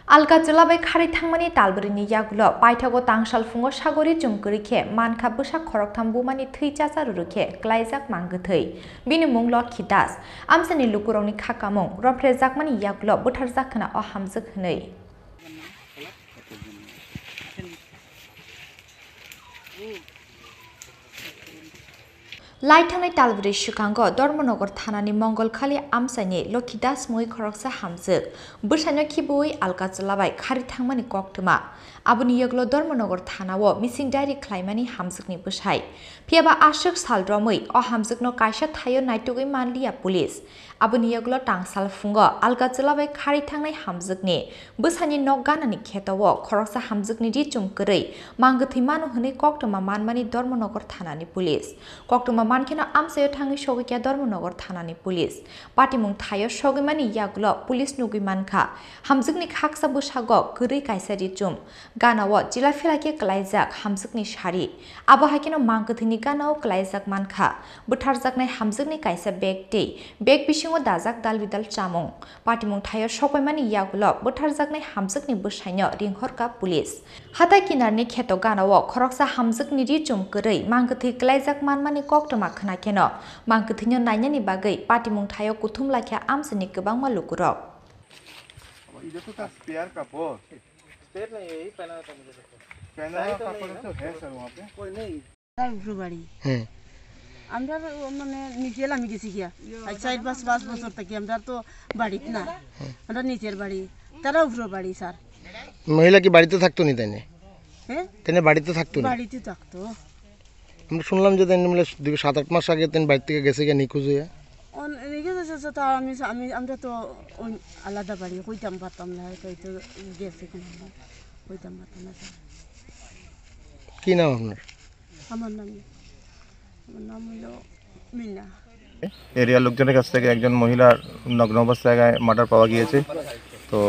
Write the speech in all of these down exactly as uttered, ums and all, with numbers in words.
Alka chwla bai kharwi thangmani talbwrwini yagulo paithago tangsal phungo sagori chum kwrwi khe mankha bwsa khoroktham bumani thwi chacha rwrwk khe klaijak mangkwthwi. Bini mung Lokhi Das. Amchaini lukurokni kha kamung romphrejakmani yagulo bwtharjak khna o hamjwk hwnwi. Lai thangnai talbwrwi swkango Dharmanagar thanani Mongolkhali amchaini Lokhi Das mungwi khoroksa hamjwk bwsaino khibiui alka chwla bai kharwi thangmani koktwma. Aboni yagulo Dharmanagar thanao missing diary khlaimani hamjwkni bwsai. Phiyaba aswk sal romwi o hamjwkno kaisa thaio naitugwi manliya police. Aboni yagulo tangsal phungo alka chwla bai kharwi thangnai hamjwkni bwsani nok ganani kheto-o khoroksa hamjwkni ri chum kwrwi mangkwthwi mano hwnwi koktwma manmani Dharmanagar thanani police. Koktwma mankheno amchaio thangwi sogwi kha Dharmanagar thanani police. Patimung thaio sogwimani yagulo police nugwi mankha, hamjwkni khaksa bwsago kwrwi kaisa ri chum. Gana-o chila phila khe klaijak hamjwkni sari. Abo hai kheno mangkwthwini gana-o klaijak mankha. Bwtharjaknai hamjwkni kaisa bag tei bag bisingo dajak dalbidal chamung. Patimung thaio sokpaimani yagulo bwtharjaknai hamjwkni bwsaino ringhorkha police. Hatai kinarni kheto gana-o khoroksa hamjwkni ri chum kwrwi mangkwthwi klaijak manmani koktwma khna kheno mangkwthwino nainani bagwi patimung thaio kuthum laikha amchaini kwbangma lukurok. Ida to ta spare kapor. Spare nahi hai, pehna hota mujhe to. Pehna hua kapor to hai sir wahan pe. Koi nahi. তার উপরে বাড়ি। হ্যাঁ। আমরা তো মানে নিচে লামি গেছি গিয়া। আজ চার পাঁচ, পাঁচ বছর থাকি আমরা তো বাড়িত না। আমরা নিচের বাড়ি। তারা উপরে বাড়ি, স্যার। মহিলা কি বাড়িতে থাকতো নি তাইনে? হ্যাঁ? তাইনে বাড়িতে থাকতো নি? বাড়িতে থাকতো। আমরা শুনলাম যে তাইনে মিলে দীর্ঘ সাত আট মাস আগে তাইনে বাড়ি থেকে গেছে গিয়া নিখোঁজ হয়ে। অন-, নিখোঁজ হয়েছে তো আমি, আমি, আমরা তো ওই আলাদা বাড়ি, কইতাম পারতাম না, হয়তো হয়তো গেছে কিনা, কইতাম পারতাম না, স্যার। কি নাম আপনার? আমার নাম, আমার নাম হলো মিনা। এরিয়ার লোকজনের কাছ থেকে একজন মহিলার নগ্ন অবস্থায় মার্ডার পাওয়া গিয়েছে। তো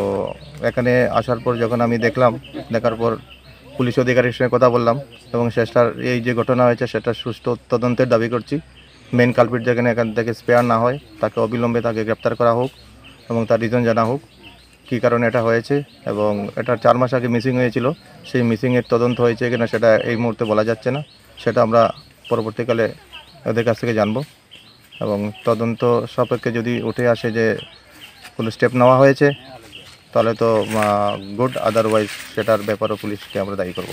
এখানে আসার পর যখন আমি দেখলাম, দেখার পর পুলিশ অধিকারীর সঙ্গে কথা বললাম এবং চেষ্টার, এই যে ঘটনা হয়েছে সেটা সুষ্ঠু তদন্তের দাবি করছি। মেইন কালপ্রিট যেখানে এখান থেকে স্পেয়ার না হয়, তাকে অবিলম্বে তাকে গ্রেপ্তার করা হোক এবং তার রিজন জানা হোক। কী কারণে এটা হয়েছে এবং এটা চার মাস আগে মিসিং হয়েছিল, সেই মিসিংয়ের তদন্ত হয়েছে কিনা সেটা এই মুহূর্তে বলা যাচ্ছে না, সেটা আমরা পরবর্তীকালে ওদের কাছ থেকে জানবো। এবং তদন্ত সাপেক্ষে যদি উঠে আসে যে কোনো স্টেপ নেওয়া হয়েছে, তাহলে তো গুড, আদারওয়াইজ সেটার ব্যাপারেও পুলিশকে আমরা দায়ী করব।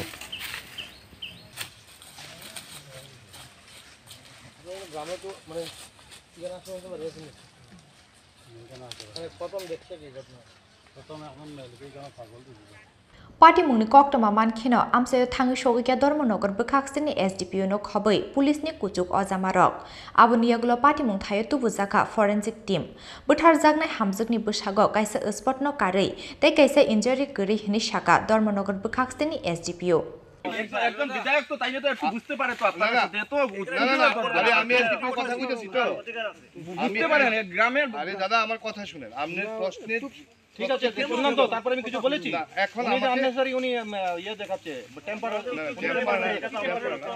Patimungni koktwma mankheno amchaio thangwi sogwi kha Dharmanagar bwkhaksini S D P O no khobwi police ni kuchuk ojamarok. Aboni yagulo patimung thaio tubujakha forensic team. Bwtharjaknai hamjwkni bwsago kaisa spot no karwi tei kaisa injury kwrwi hwnwi sakha Dharmanagar bwkhaksini S D P O. একজন, একজন বিধায়ক তো, তাই তো একটু বুঝতে পারে তো আপনার না, না। সাথে তো না, না, না, আরে আমি এসডিপিও কথা কইতেছি তো। বুঝতে পারেন, গ্রামের আরে দাদা, আমার কথা শুনেন। আপনি প্রশ্নের ঠিক আছে, শুনলাম তো, তারপরে আমি কিছু বলেছি? না, এখন উনি যে আমাকে আননেসেসারি উনি, উম, ইয়ে দেখাচ্ছে, টেম্পার না, না, টেম্পার না, টেম্পার না।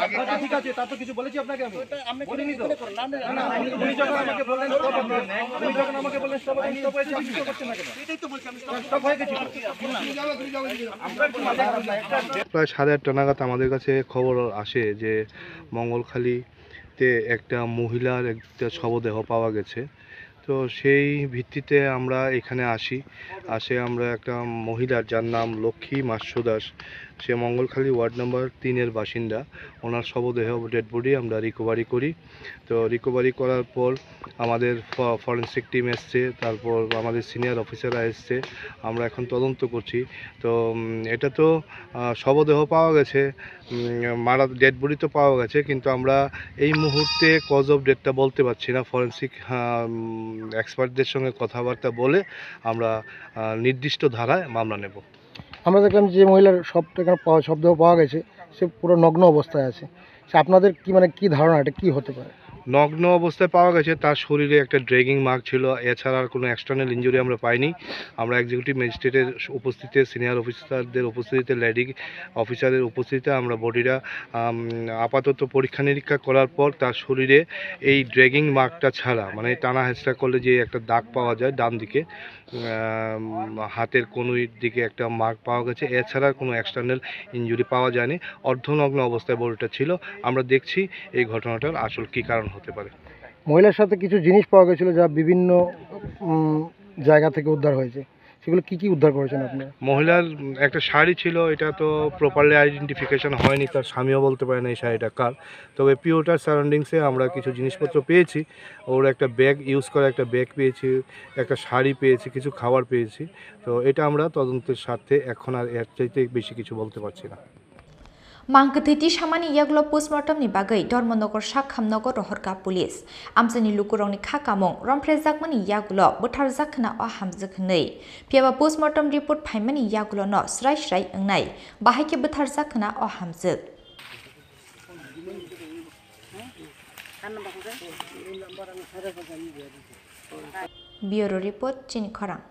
আগে আচ্ছা, ঠিক আছে, তারপর কিছু বলেছি আপনাকে আমি? বলিনি তো। না, না, উনি, উনি যখন আমাকে বললেন, stop, আপনি, উনি যখন আমাকে বললেন, stop, আপনি stop হয়েছে, আপনি stop করছেন না কেন? এটাই তো বলছি, আমি stop। Stop হয়ে গেছি তো। প্রায় সাড়ে আটটা নাগাদ আমাদের কাছে খবর আসে যে মঙ্গলখালীতে একটা মহিলার একটা শবদেহ পাওয়া গেছে। তো সেই ভিত্তিতে আমরা এখানে আসি। আসে আমরা একটা মহিলার, যার নাম লক্ষ্মী মাসুদাস, সে মঙ্গলখালী ওয়ার্ড নাম্বার তিনের বাসিন্দা। ওনার শবদেহ, ডেড বডি আমরা রিকভারি করি। তো রিকভারি করার পর আমাদের ফ-, ফরেনসিক টিম এসছে, তারপর আমাদের সিনিয়র অফিসাররা এসছে। আমরা এখন তদন্ত করছি। তো, উম, এটা তো, আহ, শবদেহ পাওয়া গেছে, উম, মারা, ডেড বডি তো পাওয়া গেছে, কিন্তু আমরা এই মুহূর্তে কজ অফ ডেথটা বলতে পারছি না। ফরেনসিক, আহ, উম, এক্সপার্টদের সঙ্গে কথাবার্তা বলে আমরা, আহ, নির্দিষ্ট ধারায় মামলা নেব। আমরা দেখলাম যে মহিলার শবটা এখানে পাওয়া, শবদেহ পাওয়া গেছে, সে পুরো নগ্ন অবস্থায় আছে। সে আপনাদের কি, মানে, কি ধারণা, এটা কি হতে পারে? নগ্ন অবস্থায় পাওয়া গেছে, তার শরীরে একটা ড্র্যাগিং মার্ক ছিল, এছাড়া আর কোনো এক্সটার্নাল ইনজুরি আমরা পাইনি। আমরা এক্সিকিউটিভ ম্যাজিস্ট্রেটের উপস্থিতিতে, সিনিয়র অফিসারদের উপস্থিতিতে, লেডি অফিসারের উপস্থিতিতে আমরা বডিটা, আম, আপাতত পরীক্ষা নিরীক্ষা করার পর তার শরীরে এই ড্র্যাগিং মার্কটা ছাড়া, মানে টানা হেঁচড়া করলে যে একটা দাগ পাওয়া যায় ডান দিকে, আম, হাতের কনুইর দিকে একটা মার্ক পাওয়া গেছে। এছাড়া কোনো এক্সটার্নাল ইনজুরি পাওয়া যায়নি। অর্ধনগ্ন অবস্থায় বডিটা ছিল। আমরা দেখছি এই ঘটনাটার আসল কী কারণ হতে পারে। মহিলার সাথে কিছু জিনিস পাওয়া গেছিল যা বিভিন্ন, উম, জায়গা থেকে উদ্ধার হয়েছে, সেগুলো কি কি উদ্ধার করেছেন আপনারা? মহিলার একটা শাড়ি ছিল, এটা তো প্রপারলি আইডেন্টিফিকেশন হয়নি, তার স্বামীও বলতে পারে না এই শাড়িটা কার। তবে পিওটার সারাউন্ডিংসে আমরা কিছু জিনিসপত্র পেয়েছি, ওর একটা ব্যাগ, ইউজ করা একটা ব্যাগ পেয়েছি, একটা শাড়ি পেয়েছি, কিছু খাবার পেয়েছি। তো এটা আমরা তদন্তের স্বার্থে এখন আর এর চাইতে বেশি কিছু বলতে পারছি না। Mangkwthwi tisamani yagulo postmortem ni bagwi Dharmanagar Sakham nogo rohorkha police. Amchaini lukurokni kha kamung romphrejakmani yagulo bwtharjak khna o hamjwk hwnwi. Phiyaba postmortem report phaimani yagulono srai srai wngnai bahai khe bwtharjak khna o hamjwk. Bureau report, chini khorang.